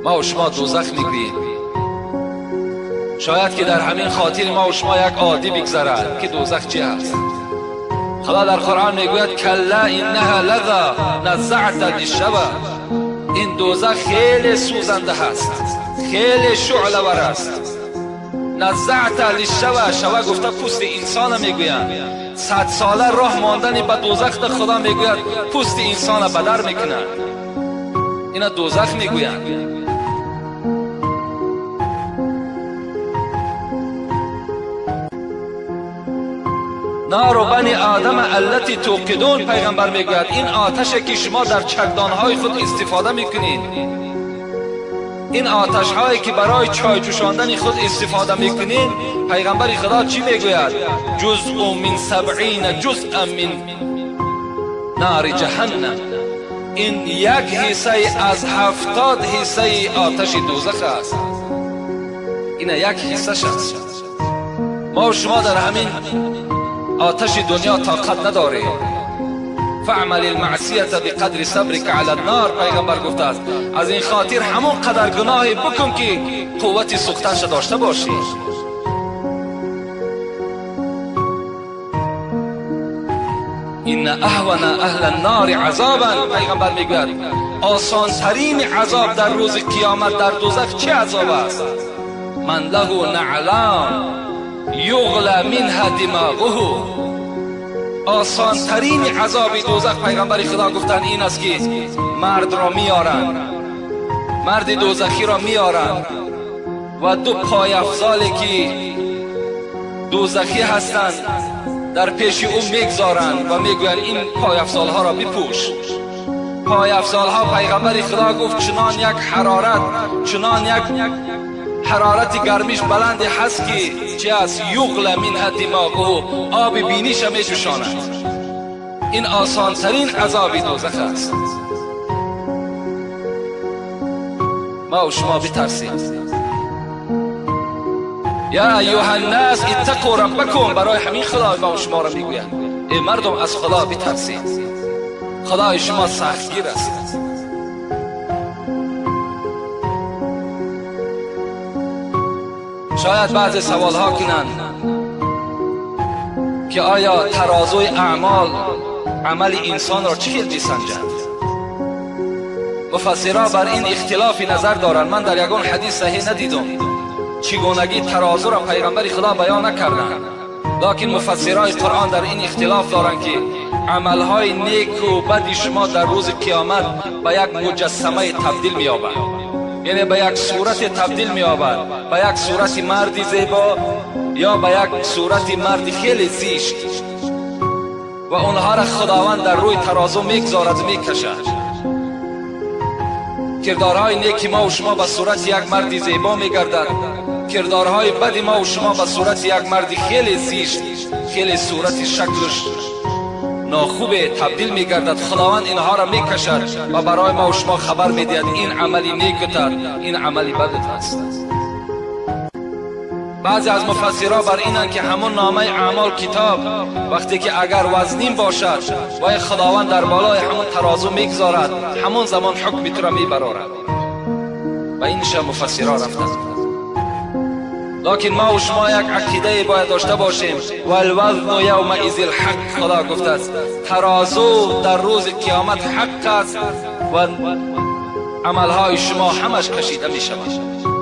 ما و شما دوزخ میگوییم. شاید که در همین خاطر ما و شما یک عادی بگذرد که دوزخ چی هست. خدا در قرآن میگوید کلا انها لظی نزعة للشوی. این دوزخ خیلی سوزنده هست، خیلی شعله ور است. نزعة للشوی، شوه گفته پوست انسان میگویند. 100 ساله راه ماندن به دوزخ خدا میگوید پوست انسان بدر میکنند. اینا دوزخ میگویند. نار بنی آدم التی توقدون، پیغمبر میگوید این آتش که شما در چکدانهای خود استفاده میکنید، این آتش هایی که برای چای جوشاندن خود استفاده میکنید، پیغمبر خدا چی میگوید؟ جزء من 70 جزء من نار جهنم. این یک حصه از 70 حصه آتش دوزخ است. این یک حصه است. ما و شما در همین آتش دنیا طاقت نداریم. فعمل المعصیت بقدر صبرک علی النار، پیغمبر گفته است از این خاطر همون قدر گناهی بکن که قوت سوختنش داشته باشی. این اهون اهل النار عذابا، پیغمبر میگوید آسان ترین عذاب در روز قیامت در دوزخ چه عذاب است؟ من له نعلان یغلی منها دماغه. آسان ترین عذاب دوزخ پیغمبر خدا گفتن این است که مرد را میارند، مرد دوزخی را میارند و دو پای افزالی که دوزخی هستند در پیش او میگذارند و میگویند این پای افزال ها را بپوش. پای افزال ها پیغمبر خدا گفت چنان یک حرارت، چنان یک حرارت گرمیش بلند هست که چه است؟ یغلی منها دماغه، آب بینیش می جوشاند. این آسان ترین عذاب دوزخ است. ما و شما بترسیم. یا ایها الناس اتقوا ربکم، برای همین خدا ما و شما را میگوید ای مردم از خدا بترسید، خدای شما سختگیر است. شاید بعضی سوال ها کنند که آیا ترازوی اعمال عمل انسان را چه میسنجد؟ مفسرها بر این اختلاف نظر دارند. من در یگان حدیث صحیح ندیدم چگونگی ترازو را پیغمبر خدا بیان نکردند، لکن مفسرای قرآن در این اختلاف دارند که عملهای نیک و بد شما در روز قیامت به یک مجسمه تبدیل می‌یابد، یعنی به یک صورت تبدیل می‌یابد، به یک صورت مردی زیبا یا به یک صورت مرد خیلی زشت، و اونها را خداوند در روی ترازو میگذارد، میکشد. کردارهای نیک ما و شما به صورت یک مرد زیبا میگردد، کردارهای بد ما و شما به صورت یک مرد خیلی زشت، خیلی صورت شکلش ناخوب تبدیل میگردد. خداوند اینها را میکشد و برای ما و شما خبر میدهد این عملی نیکت، این عملی بدت است. بعضی از مفسرها بر اینند که همون نامه اعمال کتاب وقتی که اگر وزنین باشد و خداوند در بالای همون ترازو میگذارد، همون زمان حکم تو را میبرارد و اینش مفسرها رفتند. لکن ما و شما یک عقیده باید داشته باشیم، والوزن یومئذ الحق. خدا گفته است ترازو در روز قیامت حق است و عملهای شما همش کشیده می شود.